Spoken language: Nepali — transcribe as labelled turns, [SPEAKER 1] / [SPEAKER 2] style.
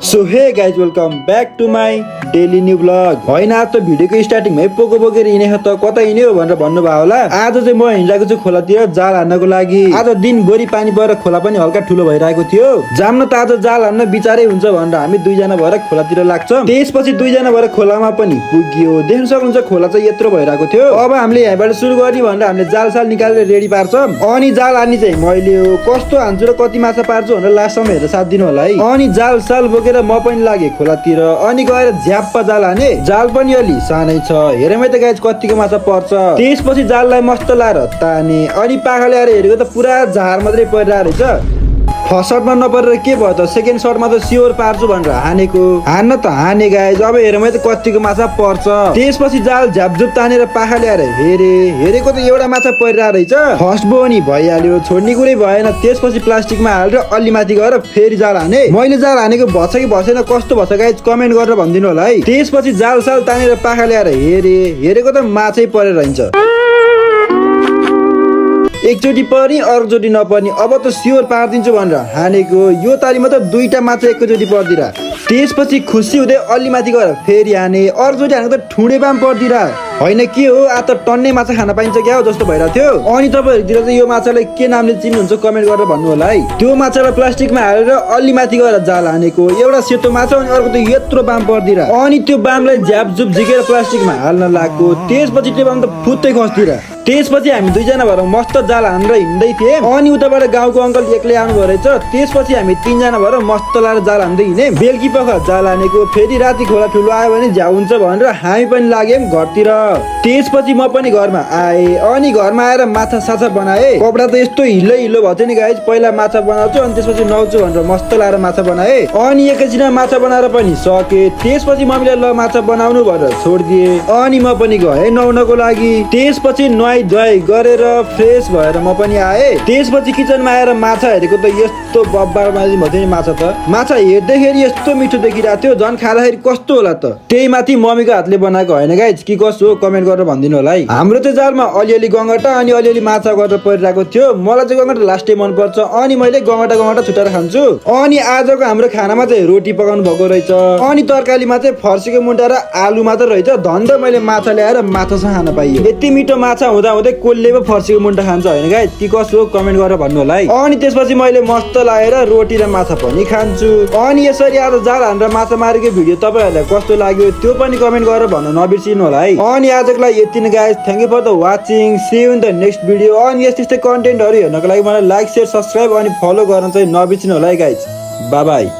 [SPEAKER 1] So hey guys welcome back to my daily new vlog. होइन आज त भिडियोको स्टार्टिङमै पोको बोकेर हिँडेको त कता हिँड्यो भनेर भन्नुभयो होला। आज चाहिँ म हिँडिरहेको छु खोलातिर जाल हान्नको लागि। आज दिनभरि पानी परेर खोला पनि हल्का ठुलो भइरहेको थियो। जाम्न त आज जाल हान्न बिचारै हुन्छ भनेर हामी दुईजना भएर खोलातिर लाग्छौँ। त्यसपछि दुईजना भएर खोलामा पनि पुग्यो। देख्न सक्नुहुन्छ खोला चाहिँ यत्रो भइरहेको थियो। अब हामीले यहाँबाट सुरु गर्ने भनेर हामीले जाल साल निकालेर रेडी पार्छौँ। अनि जाल हान्ने चाहिँ मैले कस्तो हान्छु र कति माछा पार्छु भनेर लास्टसम्म हेरेर साथ दिनु होला है। अनि जाल साल बोकेर म पनि लागे खोलातिर। अनि गएर झ्याप्पा जाल हाने। जाल पनि अलि सानै छ, हेरेमै त गाइज कतिको माछा पर्छ। त्यसपछि जाललाई मस्त लाएर ताने। अनि पाखा ल्याएर हेरेको त पुरा झार मात्रै परिरहेको रहेछ। फर्स्ट सर्टमा नपरेर के भयो त सेकेन्ड सर्टमा त स्योर पार्छु भनेर हानेको। हान्न त हाने गाइज, अब हेरेमै त कतिको माछा पर्छ। त्यसपछि जाल झ्यापझुप तानेर पाखा ल्याएर हेरेको त एउटा माछा परिरहेको रहेछ। फर्स्ट बो नि भइहाल्यो, छोड्ने कुरै भएन। त्यसपछि प्लास्टिकमा हालेर अलि माथि गएर फेरि जाल हाने। मैले जाल हानेको भन्छ कि भएन कस्तो भन्छ गाइज कमेन्ट गरेर भनिदिनु होला है। त्यसपछि जाल साल तानेर पाखा ल्याएर हेरेको त माछै परेर रहन्छ। एकचोटि पर्ने अर्कोचोटि नपर्ने। अब त स्योर पारिदिन्छु भनेर हानेको। यो तालीमा त दुईटा माछा एकैचोटि पर्दिरा। त्यसपछि खुसी हुँदै अलि माथि गएर फेरि हाने। अर्कोचोटि हानेको त ठुँडे बाम पर्दिरा। होइन के हो आज त टन्नै माछा खान पाइन्छ क्या हो जस्तो भइरहेको थियो। अनि तपाईँहरूतिर चाहिँ यो माछालाई के नामले चिन्नुहुन्छ कमेन्ट गरेर भन्नु होला है। त्यो माछालाई प्लास्टिकमा हालेर अलि माथि गएर जाल हानेको। एउटा सेतो माछा अनि अर्को त यत्रो बाम पर्दिरा। अनि त्यो बामलाई झ्यापझुप झिकेर प्लास्टिकमा हाल्न लाग्यो। त्यसपछि त्यो बाम त फुत्तै खस्दिरा। त्यसपछि हामी दुईजना भएर मस्त जाल हानेर हिँड्दै थियौँ। अनि उताबाट गाउँको अङ्कल एक्लै आउनुभयो रहेछ। त्यसपछि हामी तिनजना भएर मस्त लाएर जाल हान्दै हिँड्यौँ। बेलुकी पख जाल हानेको। फेरि राति खोला ठुलो आयो भने झ्याउ हुन्छ भनेर हामी पनि लाग्यौँ घरतिर। त्यसपछि म पनि घरमा आएँ। अनि घरमा आएर माछा साछा बनाएँ। कपडा त यस्तो हिलो हिलो भएको थियो नि गाइज। पहिला माछा बनाउँछु अनि त्यसपछि नुहाउँछु भनेर मस्त लाएर माछा बनाएँ। अनि एकैछिनमा माछा बनाएर पनि सकेँ। त्यसपछि मम्मीले ल माछा बनाउनु भनेर छोडिदिए। अनि म पनि गएँ नुहाउनको लागि। त्यसपछि धुवाई गरेर फ्रेस भएर म पनि आएँ। त्यसपछि किचनमा आएर माछा हेरेको त यस्तो बब्बार भएको थियो नि माछा त। माछा हेर्दाखेरि यस्तो मिठो देखिरहेको थियो, झन् खाँदाखेरि कस्तो होला त। त्यही माथि मम्मीको हातले बनाएको होइन गाइज कि कसो कमेन्ट गरेर भनिदिनु होला है। हाम्रो चाहिँ जालमा अलिअलि गङ्गटा अनि अलिअलि माछा गरेर परिरहेको थियो। मलाई चाहिँ गङ्गटा लास्टै मनपर्छ। अनि मैले गङ्गटा छुटाएर खान्छु। अनि आजको हाम्रो खानामा चाहिँ रोटी पकाउनु भएको रहेछ। अनि तरकारीमा चाहिँ फर्सीको मुन्टा र आलु मात्र रहेछ। धन त मैले माछा ल्याएर माछासँग खान पाइयो। यति मिठो माछा हुँदा कसले पो फर्सीको मुन्टा खान्छ होइन गाइज कि कसो कमेन्ट गरेर भन्नु होला है। अनि त्यसपछि मैले मस्त लागेर रोटी र माछा पनि खान्छु। अनि यसरी आज जाल हानेर माछा मारेको भिडियो तपाईँहरूलाई कस्तो लाग्यो त्यो पनि कमेन्ट गरेर भन्न नबिर्सिनु होला है। अनि आजको लागि यति नै guys. Thank you for the watching. See you in the next video. अनि यस्तै कन्टेन्टहरू हेर्नको लागि मलाई लाइक सेयर सब्सक्राइब अनि फलो गर्न चाहिँ नबिर्सिनु होला है गाइज। By by.